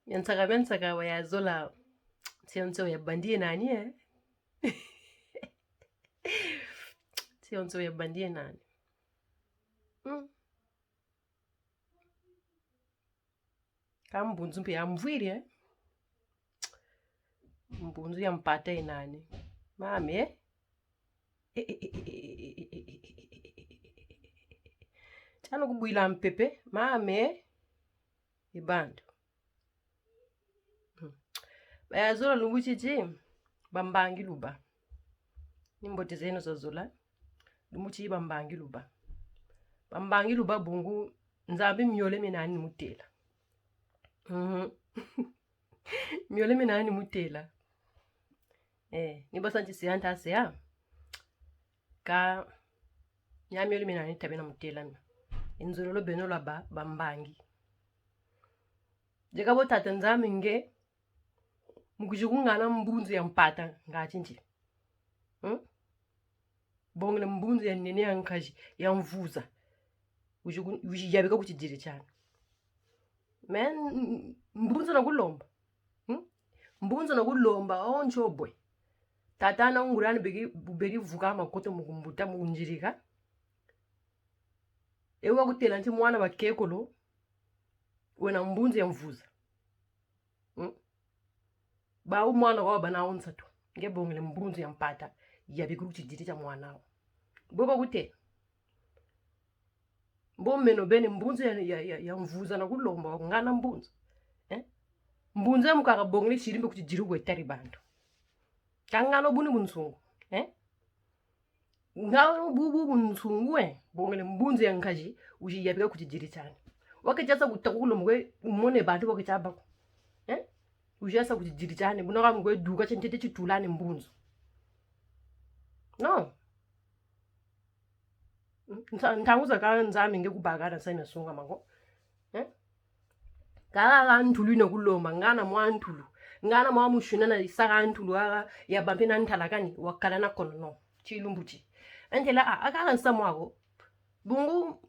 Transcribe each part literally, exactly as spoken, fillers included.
Mia nsaka, mia nsaka, wa ya zola. Nsio nsio ya bandi ye nani, eh? Nsio nsio ya bandi ye nani? Hmm. Ka mbunzu mpe ya mvwiri, eh? Mbunzu ya mpata ye nani? Mame, eh? Tiano kubwila mpepe, mame, eh? E bantu. Hmm. Ba ya zola lumbu titi, bambangi luba. Ni mbote zeno za zola. Lumbu titi bambangi luba. Bambangi luba bungu, Nzambi miole mie nani mutela. Mhm. Miole mie nani mutela. Eh, ni basa nti seya nta seya. Ka, mia miole mie nani tabe na mutela mia. Nzololo beno lwa ba, bambangi. Dieka bo tata Nzambi nge, mu kwizi kungana mbunzu ya mpata, nga tinti. Hmm? Bongele mbunzu ya nene ya nkazi, ya mvuza. Wizi ku-, wizi yabika ku tidiri tiani. Men, mbunzu na kulomba. Hmm? Mbunzu na kulomba, o ntiobwe. Tata na nguri ani beri, beri vuka makoto mu kumbuta, mu kunzirika. E wa kutela nti mwana bakekolo, wena mbunzu ya mvuza. Hmm? Bawu mwana wa bana wo nsatu. Nge bongele mbunzu ya mpata. Yabika ku tidiri tia mwana wo. Bo ba kutela. Mbo meno beni mbunzu ya, ya, ya, ya mvuza na kulomba, ngana mbunzu. Eh? Mbunzu ya mukaka bongele siri mbe ku tidiri kwe tari bantu. Ka ngana buni bunsungu. Eh? Nga bubu bunsungu, eh, bongele mbunzu ya nkazi, wizi yabika ku tidiri tiani. Wa ke tia sa kuta ku kulomba kwe, mone bantu wa ke tia ba ko. Eh? Wizi sa ku tidiri tiani, buna ka mu kwe duka tie ntete titula ni mbunzu. Non. Nta-, ntangu zakaka Nzambi nge kubaka na sa na sunga mako. Eh? Kaka ntulu yina kulomba, ngana mwa ntulu. Ngana mwa musuna na yisaka ntulu kaka, ya bampe na ntalakani, wakala na konono. Tilumbu ti. Ntela a, a kaka nsamu ako. Bungu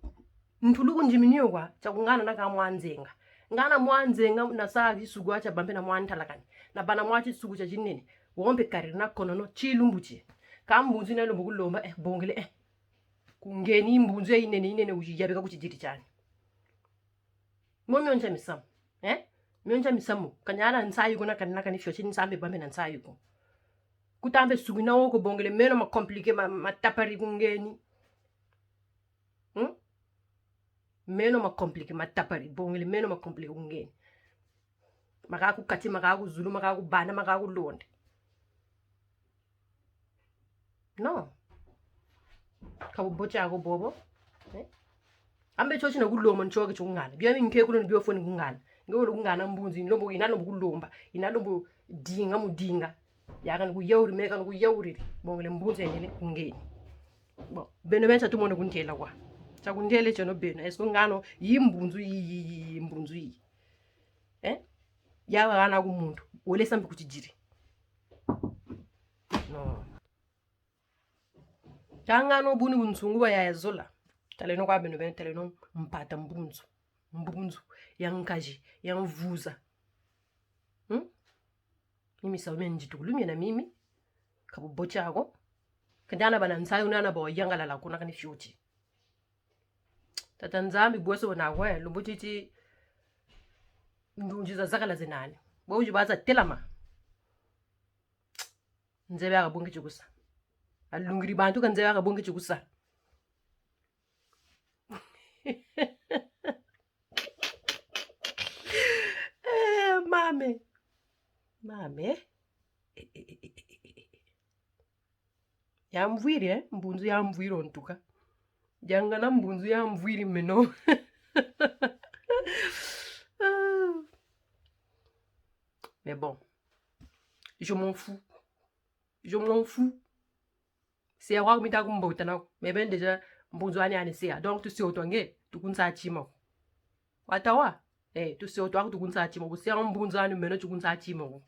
ntulu kundimini yo kwa, tia kungana na ka mwa nzenga. Ngana mwa nzenga, na sa tisuku tia bampe na mwa ntalakani. Na bâ na mwa tisuku tia tinene. Wo mpe kari na konono, tilumbu ti. Ka mbunzu yina lomba kulomba, eh, bongele, eh. Ku ngeni mbunzu ya yinene, yinene, wizi yabika ku tidiri tiani. Mo mio ntia misamu, eh? Mio ntia misamu. Kani ana nsayi ko na kani na kani fioti, Nzambi bambe na nsayi ko. Kuta mbe suku yina wo ko bongele meno ma compliqué ma, ma tapari ku ngeni. Hmm? Meno ma compliqué ma tapari, bongele meno ma compliqué ku ngeni. Maka ku kati, maka ku zulu, maka ku banda, maka ku londe. Non. Ka bubote ako bobo. Eh? Ambe tio tina kulomba ntio ke ti kungana. Bio mi nkekulu ni bio fweni kungana. Nge wele kungana mbunzu, yina lomba, yina lomba kulomba. Yina lomba dinga mu dinga. Ya kani kuyauri, me kani kuyauri. Bongele mbunzu ya nene ku ngeni. Bon, beno beni tia tumone kuntela kwa. Tia kuntele tieno beno. Est-ce que ngano, yi mbunzu yi, yi, yi, yi mbunzu yi. Eh? Ya wa hana ku muntu. Wele sa mbi ku tidiri. Non. Ka ngano buni bunsungu bwa yaya zola. Taleno kwa beno beni, taleno mpata mbunzu. Mbunzu. Ya nkazi. Ya mvuza. Hmm? Mimi sa mie nditukulu mie na mimi. Ka bubote ako. Kani ana bâ na nsayi, una na bo yangalala kuna kani fioti. Tata Nzambi bweso na kwe, lumbu titi ndunzi za zakala ze nani. Bo wizi bâ za telama. Nzebe aka bungi ti kusa. Alungiri bantu ka nzebe aka bungi ti kusa. Eh, mame. Mame. Eh, eh, eh, eh, eh, eh. Ya mvwiri, eh? Mbunzu ya mvwiri, en tout cas. Diangana mbunzu ya mvwiri, mais non. Ah. Mais bon. Je m'en fous. Je m'en fous. Seya kwa ku mita kumbota nako. Mais beno déjà, mbunzu ani ani seya. Donc, tusiotwa nge, tukunsa tima ko. Watawa? Eh, tusiotwa ko, tukunsa tima ko. Seya mbunzu ani, meno tukunsa tima ko.